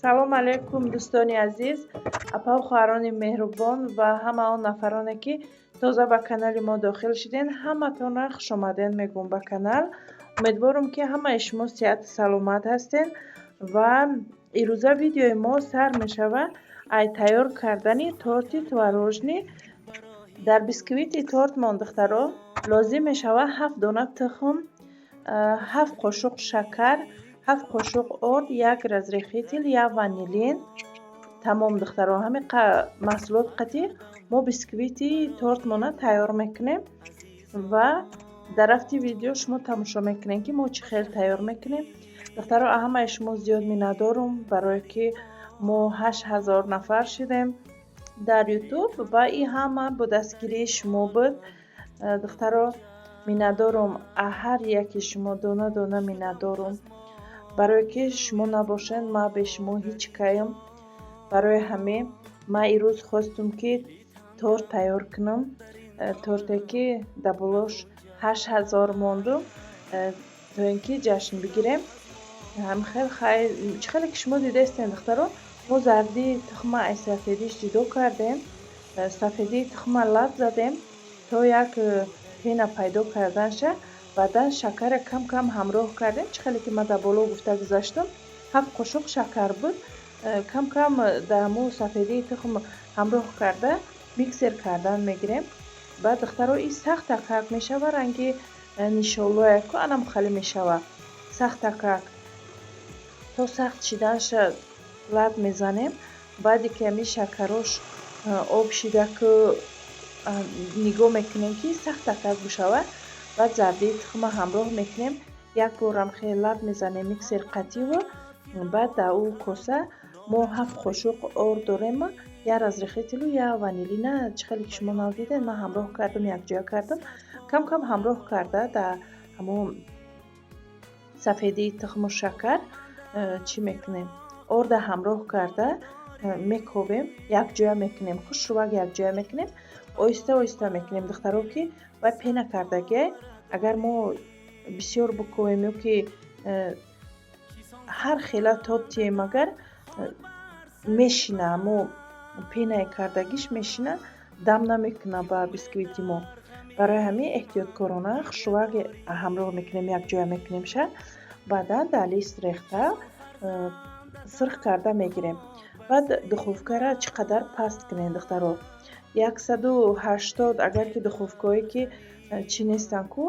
Салом алейкум, дӯстони азиз, апаву хоҳарони меҳрубон ва ҳама он нафароне, ки тоза ба канали мо дохил шудед. Ҳаматонро хушомадед мегӯм ба канал. Умедворам, ки ҳамаи шумо сиҳату саломат ҳастед. Ва ирӯза видеои мо сар мешавад ай тайёр кардани торти творожный. Дар бисквити тортмон, духтаро, лозим мешавад ҳафт дона тухм, 7 қошуқ шакар, 7 қошуқ орд, як разрыхлитель, як ванилин. Тамом, духтаро, ҳамин маҳсулот қатӣ мо бисквити тортмона тайёр мекунем. Ва дар рафти видео шумо тамошо мекунед, ки мо чӣ хел тайёр мекунем. Духтаро, ҳамаи шумо зиёд миннатдорум, барое ки мо 8000 нафар шудем дар Ютуб ва ин ҳама бо дастгирии шумо буд. Духтаро, миннатдорум, ҳар яки шумо дона дона миннатдорум, барое ки шумо набошед, ман бе шумо ҳеҷ каем. Барои ҳамин ман ирӯз хостум, ки торт тайёр кунам, торте, ки дар болош 8000 мондум, то ин ки ҷашн бигирем. Хел чӣ хеле ки шумо дидаистед, духтаро, мо зардии тухма аз сафедиш ҷудо кардем, сафедии тухма лат задем, то як пена пайдо карданша. Баъдан шакарро кам кам ҳамроҳ кардем. Чӣ хеле ки ман дар боло гуфта гузаштам, 7 қошуқ шакар буд. Кам кам дар ҳамун сафедии тухм ҳамроҳ карда, миксер кардан мегирем. Баъд, духтаро, ин сахтакак мешава, ранги нишолояку анам хеле мешава сахтакак. То сахт шиданша лат мезанем. Баъде ки ҳамин шакарош об шидаку, нигоҳ мекунем, ки сахтакак бишавад, баъд зардии тухма ҳамроҳ мекунем, як борам хеле лат мезанем миксер қативу. Баъд дар ӯ коса мо 7 қошуқ орд дорем, як разрыхлитель у як ванилина. Чӣ хеле ки шумо нав дидед, ман ҳамроҳ кардам, якҷоя кардам, кам кам ҳамроҳ карда, дар ҳамон сафедии тухму шакар чӣ мекунем, орда ҳамроҳ карда мекобем, якҷоя мекунем, хушрӯвак якҷоя мекунем. Оҳиста оҳиста мекунем, духтаро, ки вай пена кардагиай. Агар мо бисёр бикобем ё ки ҳар хела тоб тием, агар мешина, мо пенаи кардагиш мешина, дам намекуна ба бисквити мо. Барои ҳамин эҳтиёткорона хушрӯвак ҳамроҳ мекунем, якҷоя мекунемша. Баъдан дар лист рехта, сирх карда мегирем. Баъд духовкара чӣ қадар паст кунем, духтаро? 180. Агар ки духовкаҳое ки чӣ нестанд ку,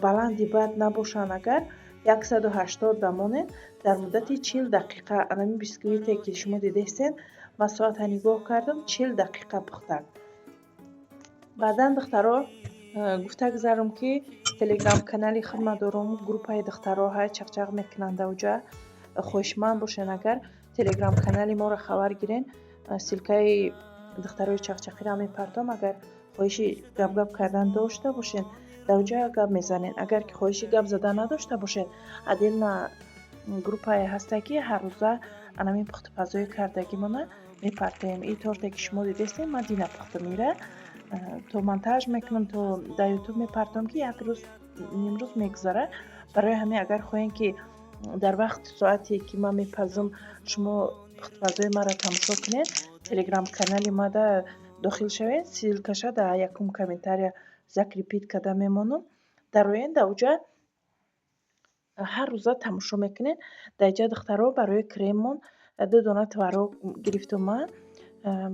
баланди бад набошанд, агар 180 дамонед, дар муддати 40 дақиқа анами бисквите, ки шумо дидаистед, ман соата нигоҳ кардам, 40 дақиқа пухтак. Баъдан, духтаро, гуфта гузарам, ки телеграм канали худма дорум, группаи духтаро ҳай, чақчақ мекунанд дар. Хоҳишманд бошед, агар телеграм канали моро хабар гирен, ссылкаи духтарои чақчақиро мепартом. Агар хоҳиши гапгап кардан дошта бошед, дар оҷа гап мезанед. Агар ки хоҳиши гап задан надошта бошед, отдельно группае ҳаста, ки ҳаррӯза анамин пухтупазҳои кардагимона мепартоем. Ин торте, ки шумо дидестед, ман дина пухтам. Ира то монтаж мекунам, то дар Ютуб мепартом, ки як рӯз, нимрӯз мегузарад. Барои ҳамин, агар хоҳем, ки дар вақти соате, ки ман мепазам, шумо пухтупазҳои маро тамошо кунед, телеграм канали мада дохил шавед. Ссылкаша дар якум комментария закрепить карда мемонам. Дароен, дар оҷа ҳар рӯза тамошо мекунед. Дар инҷа, духтаро, барои креммон ду дона творог гирифтум ман.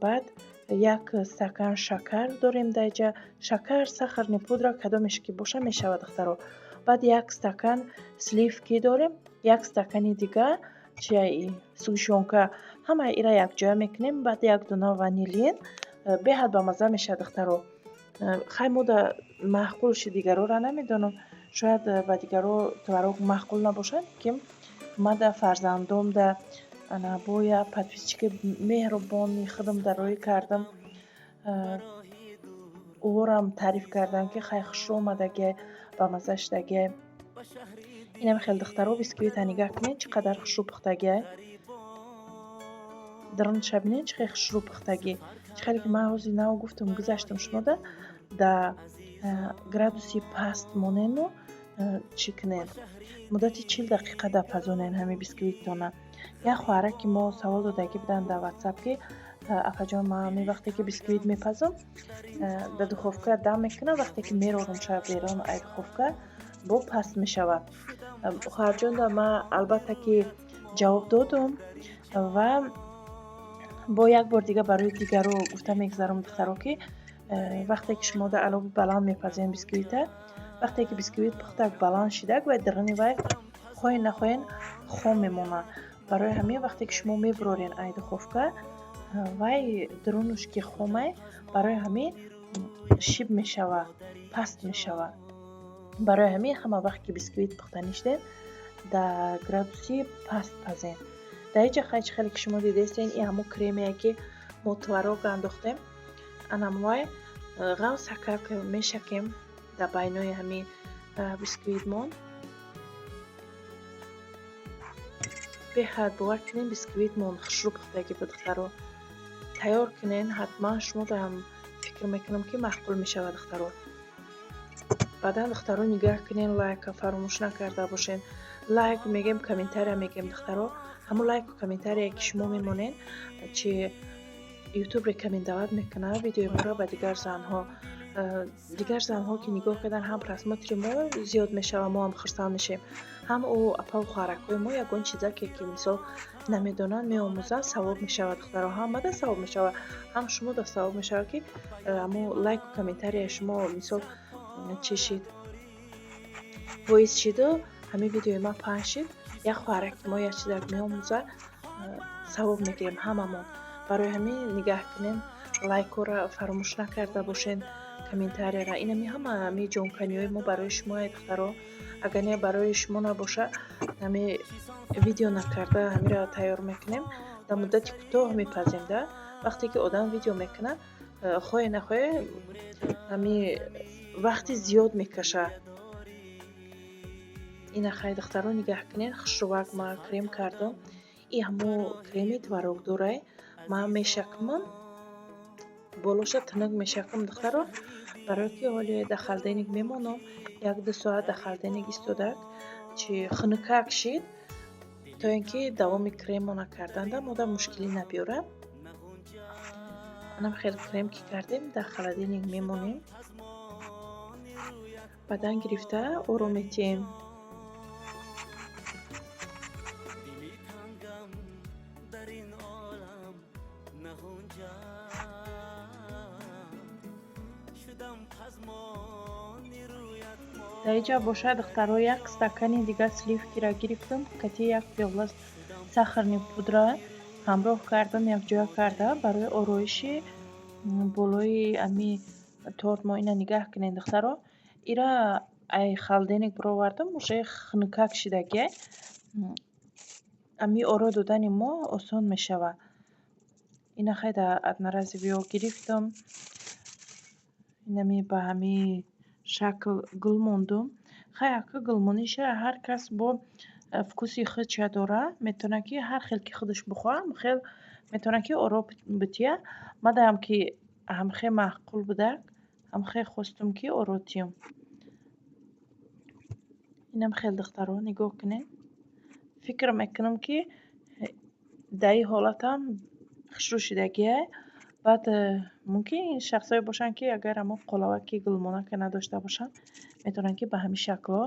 Баъд як стакан шакар дорем дар инҷа, шакар, сахарный пудра, кадомеш ки боша, мешавад, духтаро. Баъд як стакан сливки дорем, як стакани дига чиа, сгущёнка. Ҳамаи ира якҷоя мекунем. Баъд як дона ванилин. Беҳад бамазза мешавад, духтаро. Хай, мо да маъқул ши, дигарора намедонам, шояд ба дигаро творог маъқул набошад, лекин ман да фарзандом да, ана бо як подписчики меҳрубони худам дароӣ кардам, ӯворам таъриф карданд, ки хай, хушрӯ омадагиай, бамазза шудагиай. Инам хел, духтаро, бисквита нигаҳ кунед, чӣ қадар хушрӯ пухтагиай. Дарунша бинед, чӣ хел хушрӯ пухтагӣ. Чӣ хеле ки ман ҳозир нав гуфтам, гузаштам, шумода да градуси паст монену чӣ кунед, муддати 40 дақиқа дапазонед ҳамин бисквитона. Як хоҳараки мо савол додагӣ буданд дар Ватсап, ки апаҷон, ман ҳамин вақте ки бисквит мепазам, дар духовка дам мекунам, вақте ки мерорам шаб берун ай духовка, бо паст мешавад. Хоҳарҷонда ман, албатта, ки ҷавоб додум ва бо як бор дига барои дигаро гуфта мегузарам, духтаро, ки вақте ки шумо дар алови баланд мепазем бисквита, вақте ки бисквит пухтак баланд шидак, вай даруни вай хоҳен нахоҳен хом мемонад. Барои ҳамин, вақте ки шумо мебурорен ай духовка, вай дарунуш ки хомай, барои ҳамин шиб мешавад, паст мешавад. Барои ҳамин ҳама вақт ки бисквит пухтанӣ шудем, дар градуси паст пазем. Дар инҷа хай, чӣ хеле ки шумо дидаистен, ин ҳамун кремие, ки мо творог андохтем, анамвай ғавсакак мешакем дар байнои ҳамин бисквитмон. Беҳад, бовар кунем, бисквитмон хушрӯ пухтагӣ буд, духтаро. Тайёр кунен ҳатман, шуморо фикр мекунам, ки маъқул мешавад, духтаро. Баъдан, духтаро, нигаҳ кунен, лайка фаромӯш накарда бошен. Лайк мегем, комментария мегем, духтаро. Ҳамун лайку комментарие, ки шумо мемонед, чи Ютуб рекомендовать мекунад видеои моро ба дигар занҳо. Дигар занҳо ки нигоҳ кардан, ҳам просмотри мо зиёд мешавад, мо ҳам хурсанд мешавем, ҳам ӯ апаву хоҳаракҳои мо ягон чизаке, ки мисол намедонанд, меомӯзанд, савоб мешавад, духтаро. Ҳамада савоб мешавад, ҳам шумода савоб мешавад, ки ҳамун лайку комментарияи шумо, мисол, чӣ шид, боис шиду ҳамин видеои ман паҳн шид, як хоҳараки мо як чизак меомӯзад, савоб мегирем ҳамамон. Барои ҳамин нигаҳ кунен, лайкҳоро фаромӯш накарда бошен, комментарияра. Инами ҳама ҳами ҷонканиҳои мо барои шумоае, духтаро. Агар не барои шумо набоша, ҳами видео накарда ҳамира тайёр мекунем, дар муддати кӯтоҳ мепазем. Да вақте ки одам видео мекунад, хоҳе нахоҳе, ҳами вақти зиёд мекашад. Ина хай, духтаро, нигаҳ кунед, хушрӯвак ман крем кардам. И ҳамо креми творогдорай, ман мешакмам, болоша тунук мешакам, духтаро, барое ки ҳоле дар холодильник мемонам, 1-2 соат дар холодильник истодак, чи хунукак шид, то ин ки давоми кремона карданда мода мушкилӣ набиёрад. Анам хел крем ки кардем, дар холодильник мемонем, баъдан гирифта ором метиҳем. Дар инҷа бошад, духтаро, як стакани дига сливкиро гирифтам, кати як пиёла сахарный пудра ҳамроҳ кардам, якҷоя карда барои ороиши болои ами торт мо. Ина нигаҳ кунед, духтаро, ира ай холодильник бировардам, уже хунукак шидагиай, ами оро додани мо осон мешавад. Ина хай, дар одноразовыйҳо гирифтам, инами ба ҳамин шакл гул мондум. Хай, ака, гулмониша ҳар кас бо вкуси худша дорад, метавонад, ки ҳар хел ки худаш бихоҳад, ҳамхел метавонад, ки оро бития. Мадаам ки ҳамхел маъқул будак, ҳамхел хостум, ки оро тиём. Инам хел, духтаро, нигоҳ кунед. Фикр мекунам, ки дар ин ҳолатам хушрӯ шидагиай. Баъд мумкин шахсое бошанд, ки агар ҳамон қолабаки гулмонака надошта бошанд, метавонанд, ки ба ҳамин шаклҳо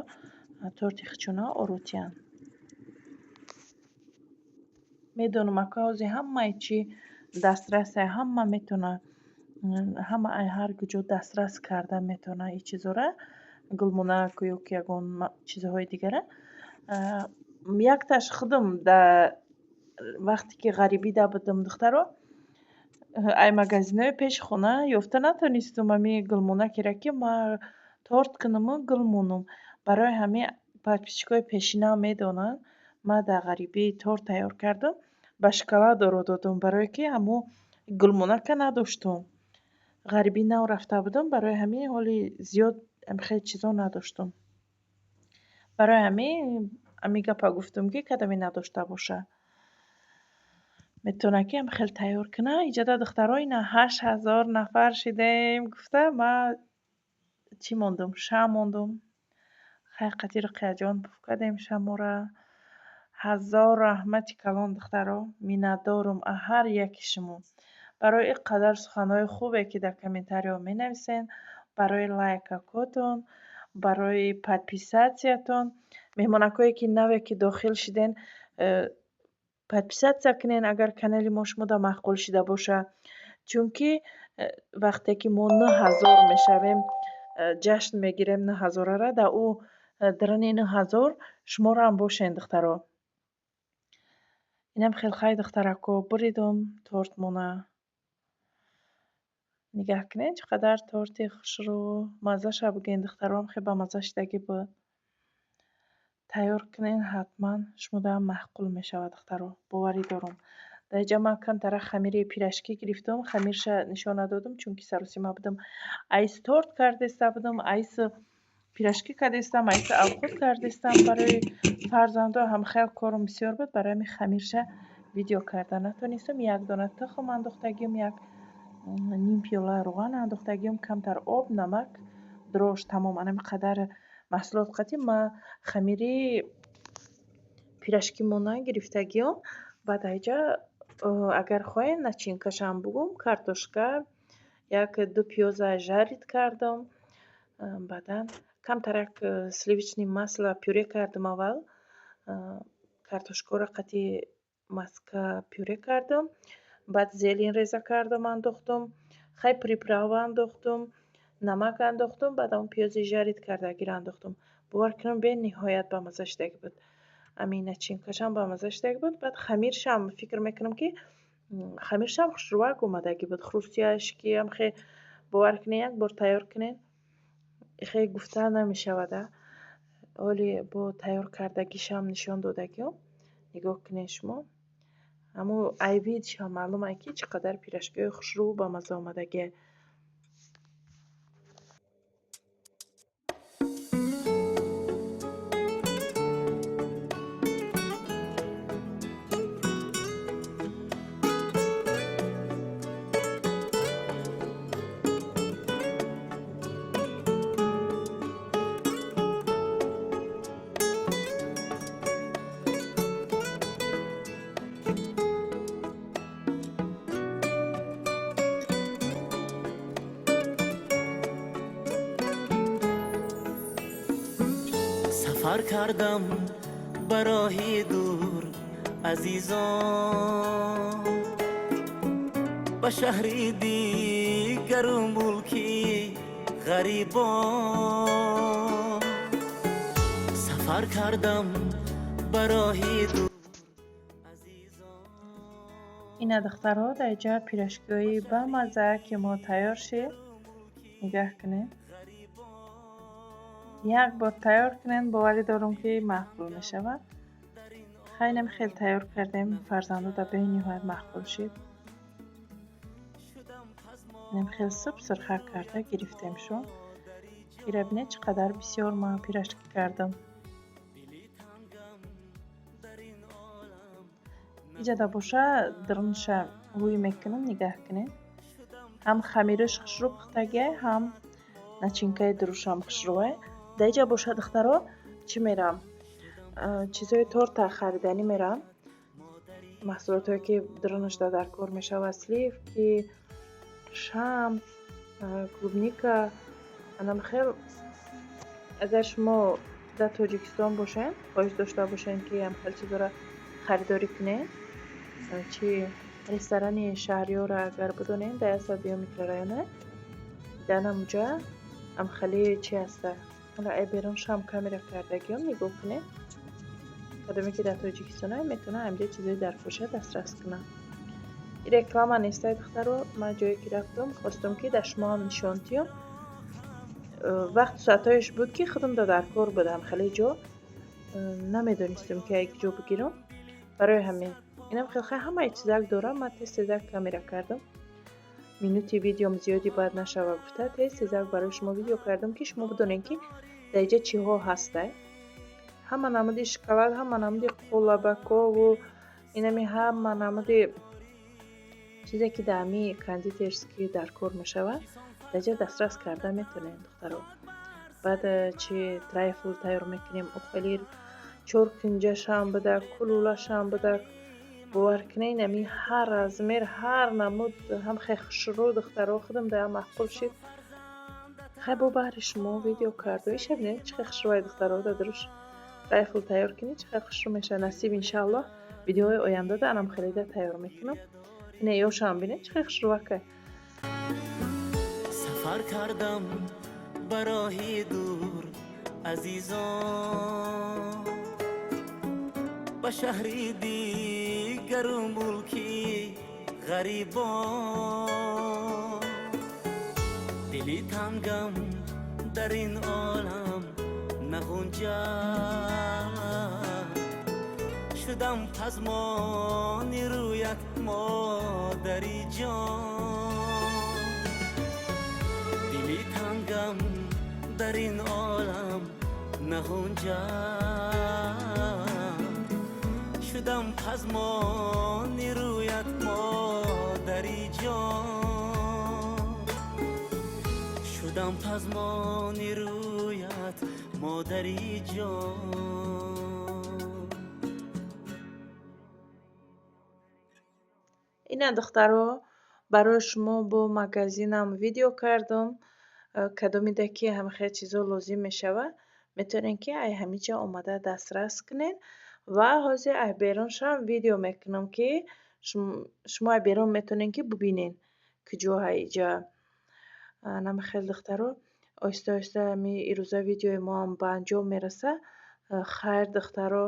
торти худшона оро тиҳанд. Медонам, ака, ҳозир ҳамаи чӣ дастрасае, ҳама метавонад, ҳама ай ҳар куҷо дастрас карда метавонад ин чизора, гулмонак ё ки ягон чизҳои дигара. Якташ худам дар вақте ки ғарибида будам, духтаро, ай магазинҳои пеши хона ёфта натонистум ҳамин гулмонакеро, ки ман торт кунаму гул монам. Барои ҳамин подписчикҳои пешинам медонанд, ман дар ғарибӣ торт тайёр кардам, ба шоколад оро додум, барое ки ҳамун гулмонака надоштум. Ғарибӣ нав рафта будам, барои ҳамин ҳоли зиёд хеле чизо надоштум. Барои ҳамин ҳамин гапа гуфтум, ки кадоме надошта бошад, метавонад, ки ҳам хел тайёр кунад. Иҷода, духтаро, ина 8000 нафар шидем гуфта, ман чӣ мондум, шам мондум. Хай, қати Руқияҷон пуф кардем шамора. Ҳазор раҳмати калон, духтаро, миннатдорум ҳар яки шумо барои ин қадар суханҳои хубе, ки дар комментариҳо менависен, барои лайкакотон, барои подписатьсятон. Меҳмонакое, ки наве ки дохил шиден, подписаться кунен, агар канали мо шумода маъқул шида бошад, чунки вақте ки мо 9000 мешавем, ҷашн мегирем 9000-ара, дар ӯ даруни 9000 шуморо ҳам бошен, духтаро. Инам хел хай, духтарако, буридум тортмона. Нигаҳ кунед, чӣ қадар торти хушрӯ, маззаша бигӯен, духтароам, хеле бамазза шидагӣ буд. Тайёр кунен ҳатман, шумодаам маъқул мешавад, духтаро, боварӣ дорум. Дар инҷа ман камтара хамири пирожки гирифтум, хамирша нишон надодум, чунки саросима будам. Айс торт кардеста будам, айс пирожки кардестам, айс алхот кардестам барои фарзандо, ҳам хел корум бисёр буд, барои ҳамин хамирша видео карда натонистам. Як дона тухм андохтагиам, як ним пиёла равған андохтагиам, камтар об, намак, дрожж, тамом. Анами қадар маҳсулот қатӣ ма хамири пирожкимона гирифтагиам. Баъд айҷа, агар хоҳем, начинкашам бугум: картошка, як ду пиёза жарить кардам, баъдан камтарак сливочный масло пюре кардам, аввал картошкаро қати маска пюре кардам, баъд зелень реза кардам, андохтум, хай приправа андохтум, намак андохтум, баъд он пиёзи жарить кардагиро андохтум. Бовар кунам, бениҳоят бамазза шидагӣ буд. Ҳамин начинкашам бамазза шидагӣ буд. Баъд хамиршам, фикр мекунам, ки хамиршам хушрӯвак омадагӣ буд, хрустящий ам хе. Бовар кунед, як бор тайёр кунед, хе гуфта намешавад. А ҳоли бо тайёр кардагишам нишон додагиам, нигоҳ кунед шумо, ҳамун ай видшам маълум ай, ки чӣ қадар пирожкиҳои хушрӯ, бамазза омадагие. Сафар кардам ба роҳи дур, азизон, ба шаҳри дигару мулки ғарибон. Сафар кардам ба роҳи дур. Ина, духтарҳо, дар инҷа пирожкиҳои бамазза, ки мо тайёр шид, нигаҳ кунед. Як бор тайёр кунед, боварӣ дорум, ки маъқул мешавад. Хайнам хеле тайёр кардем, фарзандода бениҳоят маъқул шид. Инам хеле суп сурхак карда гирифтем шун. Ира бинед, чӣ қадар бисёр ман пирожки кардам. Иҷада боша, дарунша ҳӯй мекунам, нигаҳ кунед. Ҳам хамираш хушрӯ пухтагиай, ҳам начинкаи дурушам хушрӯай. Дар инҷа боша, духтаро, чӣ мерам? Чизҳои торта хариданӣ мерам. Маҳсулотҳое, ки дарунашда дар кор мешавад: сливки, шам, клубника, анам хел. Агар шумо дар Тоҷикистон бошед, хоҳиш дошта бошед, ки ҳамхел чизҳоро харидорӣ кунед, чи ресторани Шаҳриёра агар бидонед, дар 102 микрорайона, дар ҳамуҷа ҳамхели чи ҳаста. Ҳола ай берун шам камера кардагиём, нигоҳ кунед. Кадоме ки дар Тоҷикистон метавонад, ҳаминҷа чизҳои даркорша дастрас кунад. Ин реклама нестай, духтаро, ман ҷое ки рафтам, хостам, ки дар шумоам нишон диҳам. Вақту соатҳояш буд, ки худам дар кор будам, хеле ҷо намедонистам, ки як ҷо бигирам. Барои ҳамин инам хел хай ҳамаи чизак дорам, ман тез тезак камера кардам. Минути видеом зиёди бад нашава гуфта, тез тезак барои шумо видео кардам, ки шумо бидонед, ки дар инҷа чиҳо ҳастай. Ҳама намуди шоколад, ҳама намуди қолабакову инами ҳама намуди чизе, ки дар ҳамин кондитерский дар кор мешавад, дар инҷа дастрас карда метавонед, духтаро. Баъд чи трайфл тайёр мекунем, хеле Чоркунҷашам будак, кулулашам будак. Бовар кунед, ами ҳар размер, ҳар намуд ҳам хеле хушрӯ, духтаро, худам да маъқул шид. Хай, бо баҳри шумо видео карду. Иша бинед, чӣ хел хушрӯай, духтаро, дадаруш райфл тайёр кунед, чӣ хел хушрӯ мешавад. Насиб, иншааллоҳ, видеоҳои ояндада анам хелида тайёр мекунам. Ине ёшам бинед, чӣ хел хушрӯакай. Сафар кардам ба роҳи дур, азизон, ба шаҳри дигару мулки ғарибон. Дили тангам дар ин олам нағунҷад, шудам пазмони рӯят, модари ҷон. Дили тангам дар ин олам нағунҷад, шудам пазмони рӯят, модари ҷон. Шудам пазмони рӯят, модари ҷон. Ина, духтаро, барои шумо бо магазинам видео кардам. Кадомида ки ҳамихел чизо лозим мешавад, метавонед, ки ай ҳамиҷа омада дастрас кунед. Ва ҳозир ай беруншам видео мекунам, ки шумо ай берун метавонед, ки бубинед, куҷо ҳай иҷа. Намихел, духтаро, оҳиста оҳиста ами ирӯза видеои моам ба анҷом мерасад. Хайр, духтаро,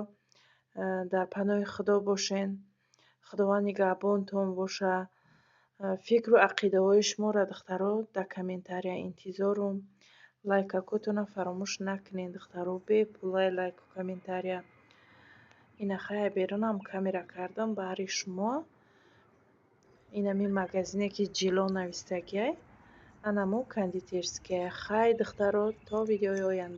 дар паноҳи Худо бошен, Худованд нигаҳбонтон боша. Фикру ақидаҳои шуморо, духтаро, дар комментария интизорум. Лайкакотонро фаромӯш накунед, духтаро, бепулай лайку комментария. Ина, хай, берунам камера кардам баҳри шумо. Инами магазине, ки «Ҷило» навистагиай, анамо кондитерская. Хай, духтаро, то видеои оянда.